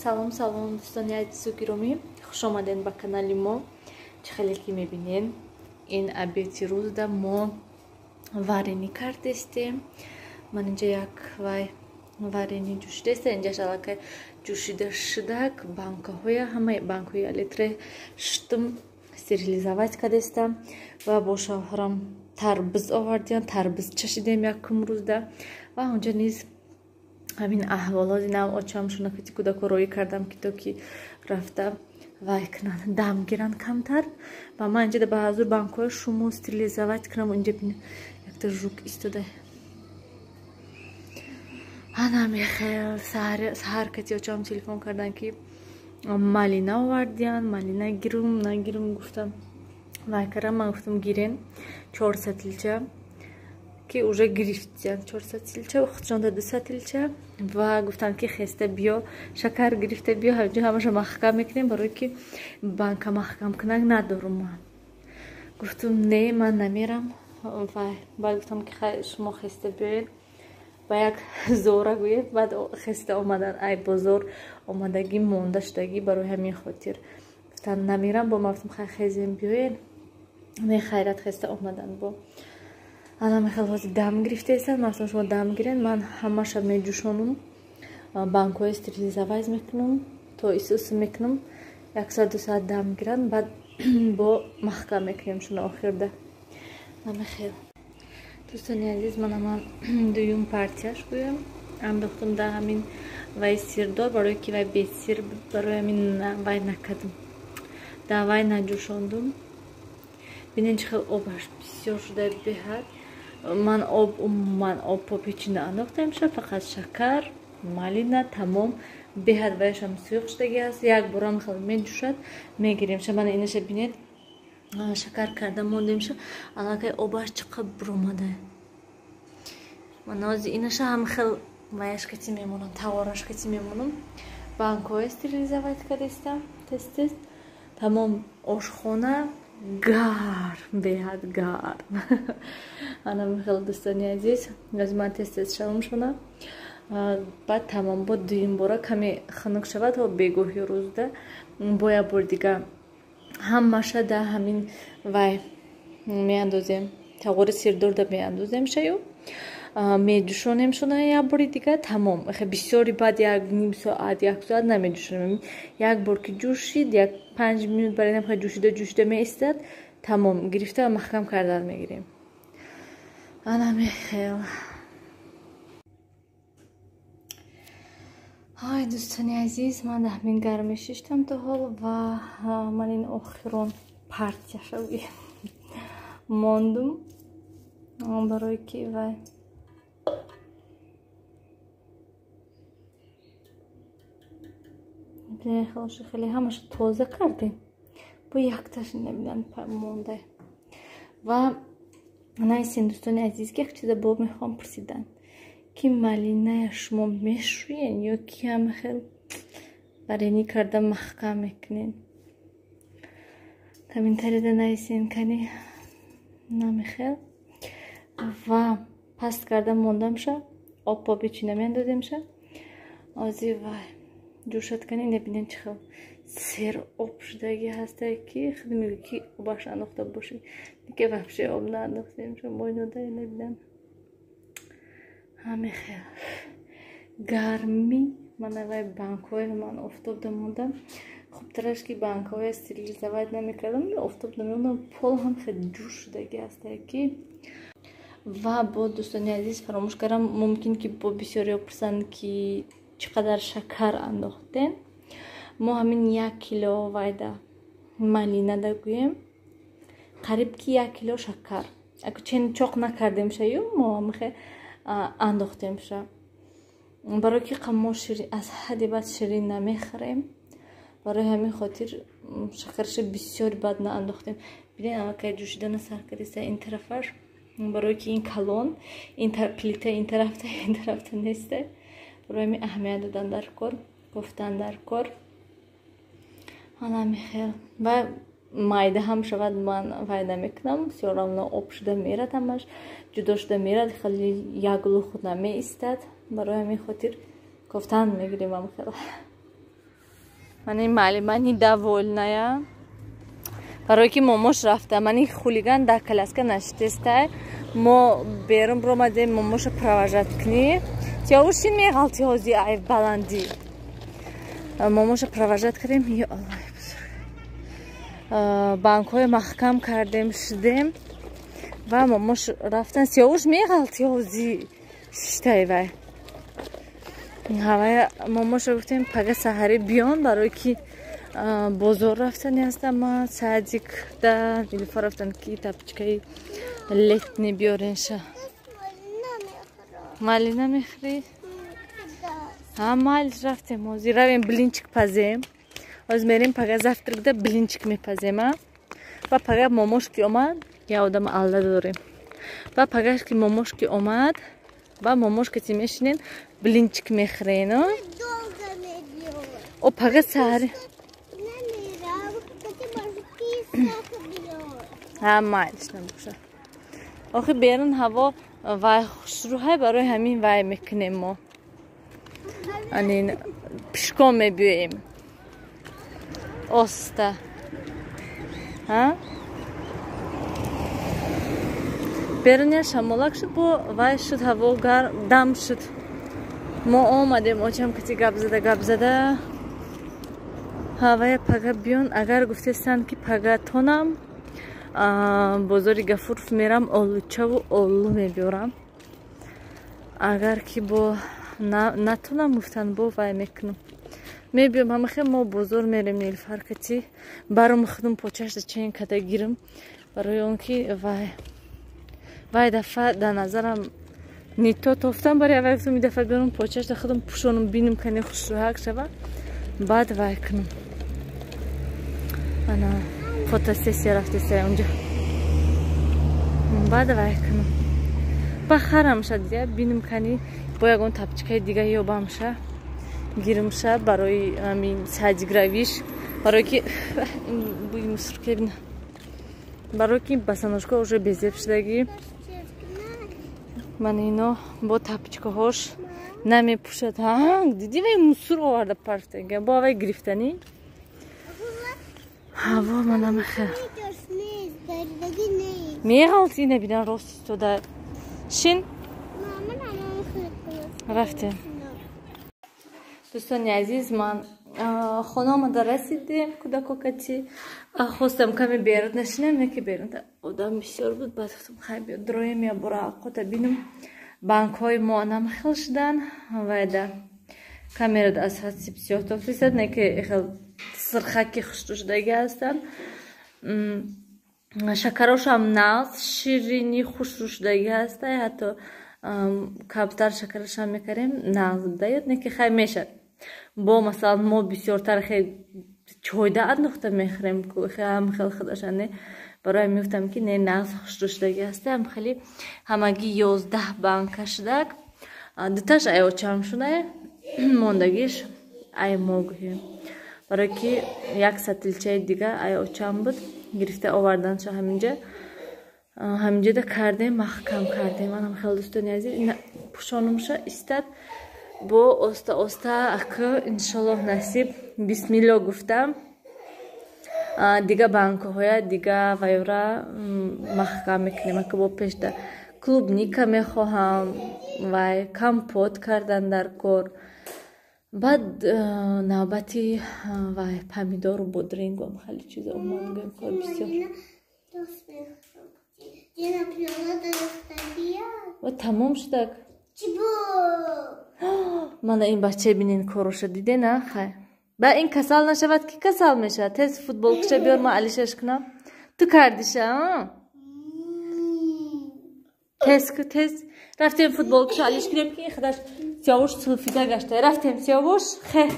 Салом, салом, дӯстони азизу гиромӣ, хуш омадед ба канали мо. Чӣ хеле ки мебинед, ин обеди рӯзда мо варенье кардестем. Ман инҷа як вай варенье ҷӯшидаеста, инҷаш аллакай ҷӯшида шудак, банкаҳоя, ҳамаи банкаҳои алитре шуштум, стерилизовать кардестам ва бо шавҳарам тарбуз овардиям, тарбуз чашидем якум рӯзда ва онҷа низ ҳамин аҳволоти нав очам шунакати кӯдако роӣ кардам, ки то ки рафта вай кунанд, дам гиранд камтар. Ва ман инҷа ба ҳазур банкҳои шумо стерилизовать кунам. Инҷа бин, якта жук истода. Ана мехел саҳар кати очам телефон кардан, ки малина овардиян, малина гирум, нагирум гуфтам. Вай кардам, ман гуфтам, гирен чор сатилча, ки уже гирифтиян чор сатилча, худшонда ду сатилча. Ва гуфтанд, ки хеста биё, шакар гирифта биё, ҳамҷо ҳамаша маҳкам мекунем, барое ки банка маҳкамкунак надорум. Ман гуфтум, не, ман намерам. Вай баъд гуфтам, ки шумо хеста биёед, ба як зора гӯед. Баъд хеста омадан, ай бозор омадагӣ монда шудагӣ, барои ҳамин хотир гуфтанд, намерам. Бо ман гуфтам, хай, хезем, биёед. Не, хайрат, хеста омадан. Бо ана мехел ҳозир дам гирифтаестанд. Ман гуфтам, шумо дам гирен, ман ҳамаша меҷӯшонум, банкҳои стерилизовать мекунам, то исус мекунам, як соат, ду соат дам гиранд, баъд бо маҳкам мекунем шуна охирда. Намехел, дӯстони азиз, мана ман дуюм партияш гӯям андохтум дар ҳамин вай сирдор, барое ки вай бесир буд, барои ҳамин вай накардум, дар вай наҷӯшондум. Бинед, чӣ хел обаш бисёр шуда, беҳад. Ман об, умуман об попечи наандохтам ша, фақат шакар, малина, тамом. Беҳад ваяшам суюқ шудаги аст, як борам хел меҷӯшад, мегирем ша. Мана инаша бинед, шакар карда мондем ша, аллакай обаш чӣ қадр буромада. Ман ҳозир инаша ҳам хел ваяш кати мемонам, тавораш кати мемонам. Банкҳоя стерилизовать кардестам, тез тез тамом. Ошхона гарм, беҳад гарм. Ана михел, дӯстони азиз, ҳозир ман тез тез шавам шона, баъд тамом. Бо дуюм бора каме хунук шавад, то бегоҳи рӯзда бо як бори дига ҳамаша дар ҳамин вай меандозем, тағори сирдорда меандозем шаю, меҷӯшонем шона як бори дига, тамом. Бисёри баъд як ним соат, як соат намеҷӯшонем. Як бор ки ҷӯшид, як 5 минут барои ҷӯшида ҷӯшида меистад, тамом, гирифта маҳкам кардан мегирем. Ана мехел. Ай, дӯстони азиз, ман дар ҳамин гармӣ шиштам то ҳол ва ман ин охирон партияша мондум, барое ки вай хеле ҳамаша тоза кардем, бо якташ набинам монда. Ва найсен, дӯстони азиз, ки як чиза бо мехоҳам пурсидан, ки малиная шумо мешӯен ё ки ҳама хел варенье карда маҳкам мекунен? Комментарияда нависен кани. Намехел ва паст карда мондамша, об поби чӣ намеандоземша. Ҳозир вай ҷӯшад кани, набинем, чӣ хел сер об шудаги ҳаста, ки худ мегӯ, ки обаш андохта бошӣ, ки вообще об наандохтемша. Мойнода набинам, ҳамехел гармӣ. Мана вай банкҳои ман офтобда мондам, хубтараш ки банкҳоя стерилизовать намекардам, офтобда мемондам, пол ҳам хеле ҷӯш шудаги ҳаста ки. Ва бо, дӯстони азиз, фаромӯш кардам, мумкин ки бо бисёриҳо пурсанд, ки чӣ қадар шакар андохтем. Мо ҳамин як кило вайда малинада гӯем, қариб ки як кило шакар чен чоқ накардем шаю, мо ҳамихе андохтем ша, барое ки мо аз ҳадди бад ширин намехӯрем, барои ҳамин хотир шакарша бисёр бад наандохтем. Бинед, аллакай ҷӯшидана сар кардиста ин тарафаш, барое ки ин калон, ин плита ин тарафта, ин тарафта неста, барои ҳамин аҳамият додан дар кор, гуфтан дар кор. Ана мехел ва майда ҳам шавад, ман вай намекунам, всё равно об шуда мерад, ҳамаш ҷудо шуда мерад, хеле як лухт намеистад, барои ҳамин хотир кофтан мегирем ам хел. Мани маълима недовольная. Барое ки момош рафта, мани хулиган дар коляска нашитестай. Мо берун биромадем момоша провожать кунӣ. Сиёвуш, шин, меғалти ҳози ай баландӣ. Момоша провожать кардем. Ё Аллоҳи бузург. Банкҳои маҳкам кардем, шудем ва момош рафтан. Сиёвуш, меғалти ҳози, шиштай вай. Ҳавая момоша гуфтем, пага саҳарӣ биён, барое ки бозор рафтани ҳастам. Ма садик да Нилуфар рафтан, ки тапочкаи летний биёренша. Малина мехӯрӣ? Ҳа, майлиш, рафтем. Ҳозир равем, блинчик пазем. Ҳозир мерем, пага завтрак да блинчик мепазем. А ва пага момош ки омад, я одама алда дорем. Ва пагаш ки момош ки омад, ва момош кати мешинен, блинчик мехӯрен. Долго мебьет. О, пага саҳари. Намерам, кати может писак бьет. Ҳа, майлиш, набошад. Охи берун ҳаво вай хушрӯҳай, барои ҳамин вай мекунем мо. Анин пешком мебиёем. Оста. Ҳа? Берун я шамолак шуд, бо вай шуд, ҳаво гар дам шуд. Мо омадем, очам кати гап зада, гап зада. Ҳавая пага биён, агар гуфтестанд, ки пага тонам бозори Гафуров мерам, олучаву олу мебиёрам. Агар ки бо натонам, гуфтан, бо вай мекунам, мебиём. Ҳамахе мо бозор мерем, Нилфар кати баром, худум почашда чен када гирам, барои он ки вай дафъа дар назарам нито тофтам. Барои вай гуфтам, и дафъа биёрам, почашда худум пӯшонам, бинам, кане хушрӯҳак шава, баъд вай кунам. Ана фотосессия рафтеса унҷа, баъд вай кунам, бахарамша дия, бинам, кани бо ягон тапочкаи дига ёбамша, гирмша барои ҳамин садик равиш, барое ки бӯи мусорка бина, барое ки босоножка уже безеб шудагӣ. Ман ино бо тапочкаҳош намепӯшад. Диди, вай мусор оварда партага, бо вай гирифтанӣ ҳаво манамехе меғалти. Ина бинан, рост истода, шин. Рафтем. Дӯстони азиз, ман хона омада расидем. Кӯдакокати хостам каме берун нашинам, не ки берун одам бисёр буд. Баъд гуфтам, хай, биё дроем, я бора авқота бинам. Банкҳои мо анам хел шудан, вайда камерада аз ҳадси бисёр тофтисад, не ки хел сирхаки хушрӯ шудагӣ ҳастанд. Шакарошам нағз, ширини хушрӯ шудагӣ ҳаста. Ҳатто камтар шакарашам мекардем, нағз буда, не ки хай мешад. Бо масалан мо бисёртар хе чойда андохта мехӯрем, ҳам хел худаша не. Барои мегуфтам, ки не, нағз хушрӯ шудагӣ ҳаста. Ҳам хеле ҳамагӣ 11 банка шудак. Дуташ ай очам шуда, мондагиш ай мо гӯем, барое ки як сатилчаи дига ай очам буд, гирифта оварданша. Ҳаминҷода кардем, маҳкам кардем. Анам хеле, дӯстони азиз, ина пӯшонумша истад. Бо оста оста ака, иншоллоҳ, насиб, бисмилло гуфтам, дига банкаҳоя, дига вайра маҳкам мекунем. Ака бо пешда клубника мехоҳам, вай компот кардан дар кор. Баъд навбати вай помидору бодрингу хеле чизо омад, гӯем, кор бисёр. Ва тамом шудак. Мана ин бача, бинен, короша дидена. Хай, ба ин касал нашавад, ки касал мешавад. Тез футболкаша биёр, ман алишаш кунам. Ту кардиша? Тез ку, тез рафтем, футболкаша алиш кунем, ки худаш Сиёвуш сулфида гашта. Рафтем, Сиёвуш, хе.